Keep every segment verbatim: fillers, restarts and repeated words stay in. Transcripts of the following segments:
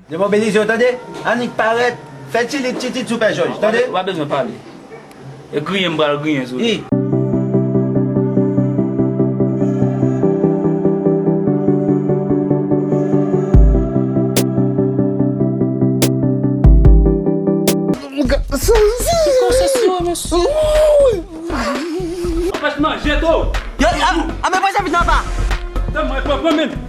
Demobilize yo, tande? Annik parèt, fè tilit titit sou Pè Jòj, tande? Ou pa bezwen pale. E griyen m pral griyen sou li. Anpèch manje tou. Yo, a, a, men pran sa vit nan pa. Tèlman e pran, pran menm.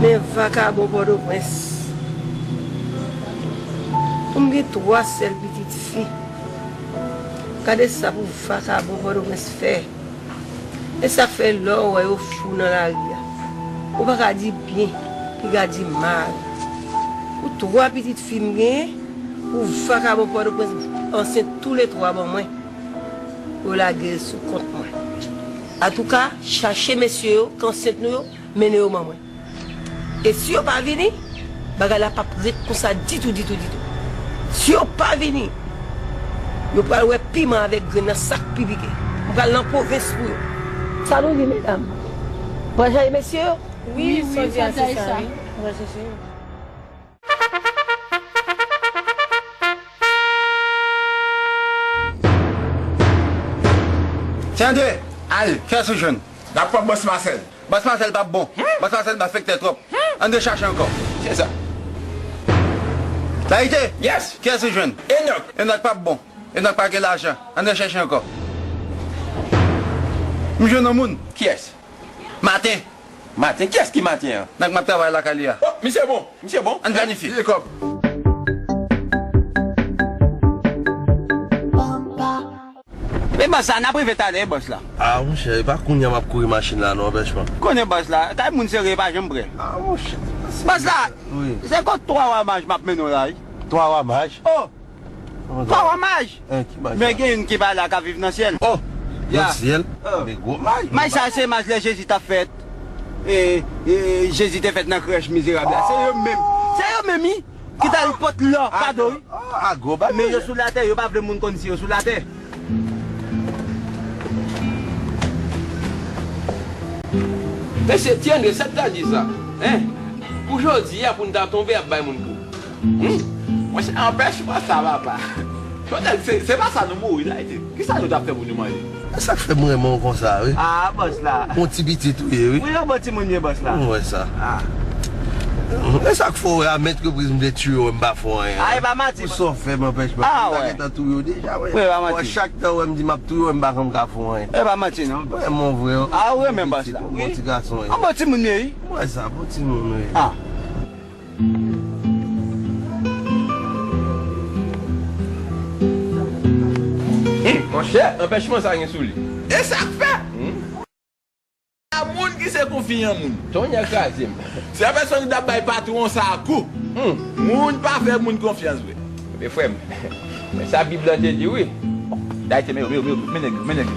Men vakabon Pòtoprens. Pou m gen twa sèl pitit fi. Gade sa pou vakabon Pòtoprens fè. E sa k fè lè w wè yo fou nan lari a, ou pa ka di byen, piga di mal. Pou twa pitit fi m genyen, pou vakabon Pòtoprens ansent toulètwa ban mwen. Yo lage l sou kont mwen. Antouka, chache mesye yo k ansent nou yo, mennen yo ban mwen. E si yo pa vini, bagay la p ap ret konsa ditou, ditou, ditou. Si yo pa vini, yo pral wè piman avèk grenn nan sa k pi pike. M pral nan pwovens pou yo. Sa nou di, medam? Pral chache mesye yo? Wi, wi, sa di a se sa, wi. Nou pral chache yo. Tande, al, kiyès ou jwenn? N ap pran bòs Masèl. Bòs Masèl p ap bon. Bòs Masèl malfektè twòp. Ann rechache ankò. Se sa. Layite? Yes. Kiyès ou jwenn? Enòk. Enòk p ap bon. Enòk pa gen lajan. Ann rechache ankò. M jwenn yon moun. Kiyès? Maten. Maten? Kiyès ki Maten an? Nèg m ap travay lakay li a. Oh, misye bon. Misye bon. Ann planifye. Li kòb. Men bòs la, n ap rive talè, bòs la. A, monchè, e pa kounye a m ap kouri machin la, non, anpèchman. Konnen bòs la, kay moun serye pa janm prè. A, monchè. Bòs la, wi. Se kot Twa Wa Maj m ap mennen w la, wi. Twa Wa Maj? Oh! Twa Wa Maj! Hein, ki maj sa? Men gen youn ki pa la, k ap viv nan syèl. Oh! Ya. Nan syèl? Oh. Men gwo maj. Maj sa, se maj lè Jezi t ap fèt. E, e, Jezi te fèt nan krèch mizerab la. Se yo menm. Se yo menm, wi. Ki t al pot lò, kado, wi. Oh, a gwo bagay. Men yo sou latè, yo pa vle moun konn si yo sou latè. Mesye, ti Andre, sa k ta di sa? Hein? Pou jodi a, pou n ta tonbe ap bay moun kou. Hmm? Monchè, anpèch mwen sa, papa. Jodèl, se, se pa sa nou mouri la, ete. Kisa nou t ap fè pou nou manje? E sa k fè m renmen w konsa, wi. Ah, bòs la. Bon ti pitit ou ye, wi. Wi, yon bon timoun ye, bòs la. M wè sa. Ah. E sa k fè w wè a maintes reprises m te tiye w, m pa fè w anyen. Ah, e pa manti. Pou sa w fè m anpèch mwen. Ah, m ta gentan touye w deja, wi. Wi, e pa manti. Bon, chak tan w wè m di m ap touye w, m pa janm ka fè w anyen. E pa manti, non, bòs. Mwen renmen w vre, wi. Ah, ou renmen bòs la. Wi. Bon ti gason w ye. Yon bon timoun ye, wi. M wè sa, bon timoun w ye. Ah. Hmm, monchè, anpèchman sa gen sou li. E sa k fè? Hmm. A moun ki se konfi an moun. Tonnè kraze m. Se yon pèsonn ki t ap bay patwon sa a kou. Hmm. Moun pa fè moun konfyans vre. Men frè m, men sa Bib lan te di, wi. Dayite, men yo, men yo, men yo, men nèg yo, men nèg yo.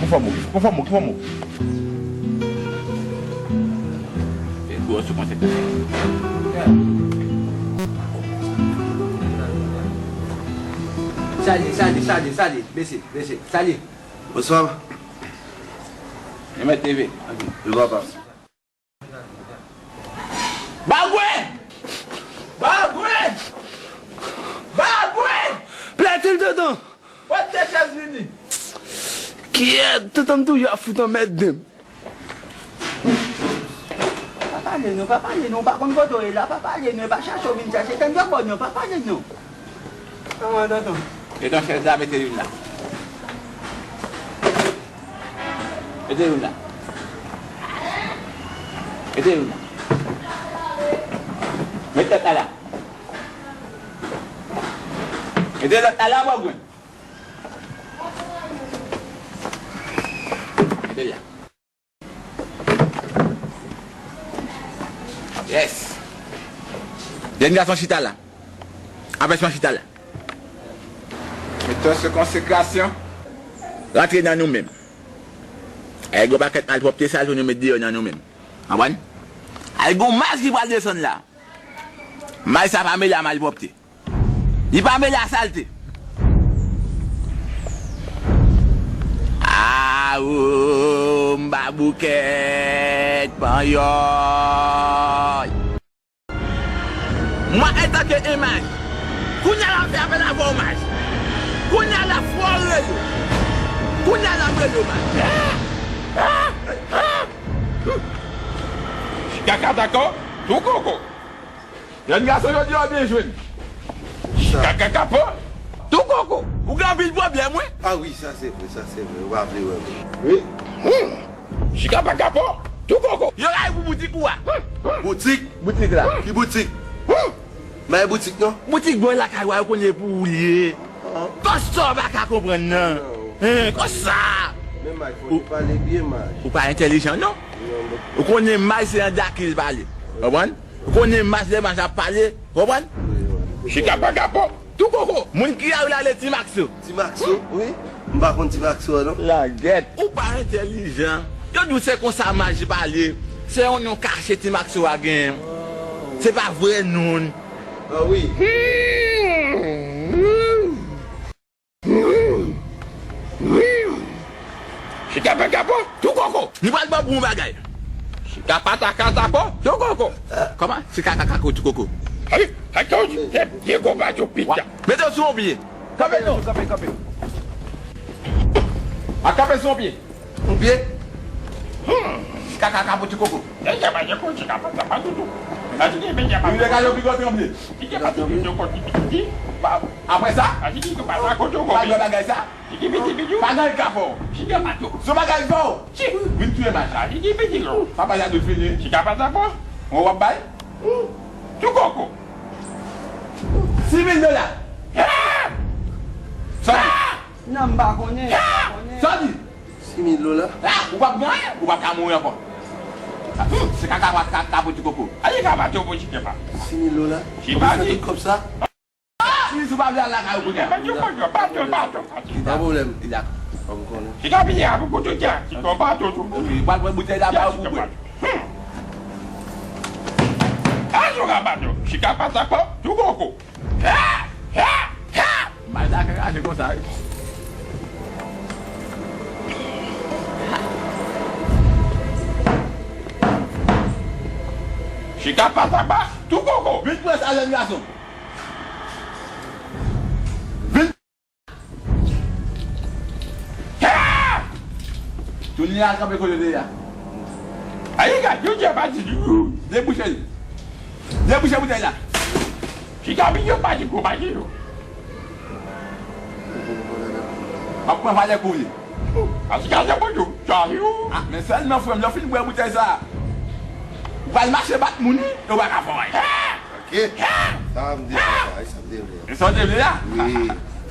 Konfòm ou, konfòm ou, konfòm ou. Fè gwo sou konsèy. Sali, sali, sali, sali. Bese, bese. Sali. Bonswa. Mwen mèt leve. Wi, papa. Bagwen! Bagwen! Bagwen! Platil, tonton! Pote chèz vini. Kiyèt, tonton m toujou ap fout anmède m. Pa pale non, pa pale non, ou pa konn kote w ye la, pa pale non, e pa chache w vin chache, tann djòbò non, pa pale non. Kòman, tonton? Mete yon chèz la, mete youn la. Mete youn la. Mete youn la. Mete lòt la la. Mete lòt la la, Bagwen. Mete l la. Yes. Jèn gason chita la. Anpèchman chita la. Mete w sou konsekrasyon. Rantre nan nou menm. Ay gen yon pakèt malpwòpte sal pou nou met deyò nan nou menm. Konprann? Ay gen yon maj ki pral desann la. Maj sa pa mele a malpwòpte. Li pa mele a salte. Awo, m ba boukèt panyòl. Mwen antanke en maj. Kounye a la fè apèl avè w maj. Kounye a la fò rele. Kounye a la rele w maj. Chika katakò, tou koko. Jèn gason jodi a w byen jwenn. Chika kakapò, tou koko. Ou gen anpil pwoblèm wi. Ah wi, sa se vre, sa se vre. Ou pa vle wè mwen. Wi. Hmm. Chika pa kapò, tou koko. Yo rayi pou boutik ou a. Boutik? Boutik la. Ki boutik? Bay boutik non. Boutik bò lakay ou a yo konnen pou ou li ye. Kòsa w pa ka konprann nan? Hein, kòsa? Men maj, fò ou pale byen maj. Ou pa entèlijan non. Ou konnen maj se an dakri l pale. Konprann? Ou konnen maj lè maj ap pale. Konprann? Chika pa kapò. Tou koko, moun ki a yo rele Ti Maxo. Ti Maxo, wi. M pa konn Ti Maxo a non. Langèt. Ou pa entèlijan. Yo di w se konsa maj pale. Se yon non kache Ti Maxo a genyen. Se pa vrè non l. Ah wi. Chika pa kapò, tou koko. Nou pral ba w pou yon bagay. Chika pa ta ka ta po, tou koko. Kòman? Chika ka ka ko tou koko. Ay, ay, tou, te, te ko ba tou pita. Mete w sou yon pye. Kanpe non. Kanpe, kanpe. A kanpe sou yon pye. Yon pye. Hmm. Chika ka ka po tou koko. Deja pa de ko, chika pa ta pa toutou. Nan ti de beja pa. Li de ka yo pi gwo tranble. Li de pa tou tou ko ti piti. Apre sa? A ti de ko pa ta ko tou ko. Pa de bagay sa. Tiki piti piti. Pa gen ka fò. Chika pa tou. Sou bagay fò. Chik. Vin touye maj la. Tiki piti lo. Papa Jadou fini. Chika pa ta po. Mwen w ap bay. Tou koko. Sis mil dola. Ah! Sòti. Non, m pa konnen, m pa konnen. Sòti. Sis mil dola. Ah, ou p ap gen anyen. Ou p ap ka mouri ankò. Hmm, se kaka pa ka ka pou ti koko. Ayi ka pa te pou ti kepa. Sis mil dola. Chika di. Kòb sa. Si, si w pa vle al lakay ou kounye a. Bato, bato, bato, bato. Pa pwoblèm. Li dakò. Kòm konnen. Chika vini a pou kote w te a. Chika bato tou. Ou pral pran boutèy la ba ou pou bwè. Hmm. A, chika bato. Chika pa ta po, tou koko. Ha! Ha! Ha! Mal la ka raje konsa, wi. Chika pa ta po, tou koko. Vin pran sa, jèn gason. Vin. Ha! Tounen al kanpe kote w te ye a. Ayi, gad, yo di a pati di ou. Debouche l. Debouche boutèy la. Chika pi yo pati ko pati yo. M ap pran valè kou li. Paske a se bon yo. Sa yo. Ah, men sèlman frè m, lè w fin bwè boutèy sa, ou pral mache bat moun wi, e w pa ka fè anyen. Ok. Sa m devle sa, sa m devle. E sa w devle a? Wi.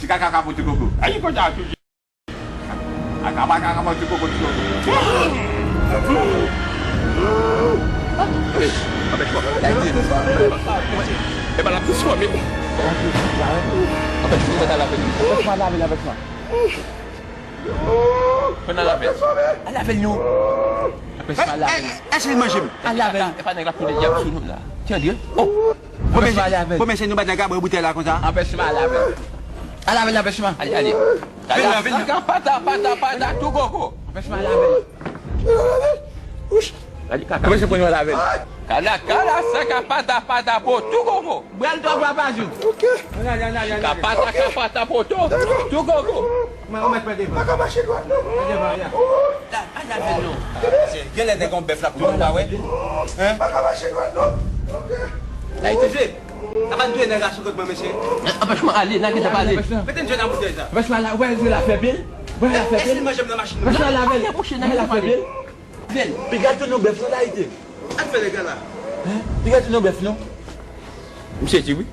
Ti kaka ka pote koko. Ayi, konsa tou. Kaka pa kaka pote koko ti koko. Anpèch mwen. E pa la plis fò men. Anpèch mwen, mwen ta lape li. Anpèch mwen lave, anpèch mwen. Fè n al avè l. Al avè l non. Apre sa, al avè l. Èske li manje m? Al avè l. E pa nèg la pote dyab sou nou la. Tande? Oh. Apre sa, al avè l. Bon, men se nou bat nèg la bwè boutèy la konsa. Apre sa, al avè l. Al avè l, apre sa. Ale, ale. Vin la, vin la. Kaka pata, pata, pata, tou koko. Apre sa, al avè l. Gade kaka. Apre sa, pran yon al avè l. Kala, kala, saka pata, pata, po, tou koko. Bwè l twa fwa pa jou. Ok. Chika pata, ka pata, poto. Tou koko. Mwen, ou mèt pran devan. Pa ka mache dwat, non. Pran devan, ya. La, pa lavel non. Genlè nèg an bèf la pou nou pa wè. Hein? Pa ka mache dwat, non. Ok. La, li te jwe. Sa pa dwe nèg la sou kont mwen, mesye. Anpèch mwen ale, nan gentan pale. Mete n jwe nan boutèy sa. Anpèch mwen la, ou pa jwe la fè pil. Ou pa la fè pil. Èske l manje m nan machin nan? Anpèch mwen lavel. Anpèch mwen lavel. Piga tou nou bèf nou la ite. Al fè nèg la la. Hein? Piga tou nou bèf nou. Misye di wi.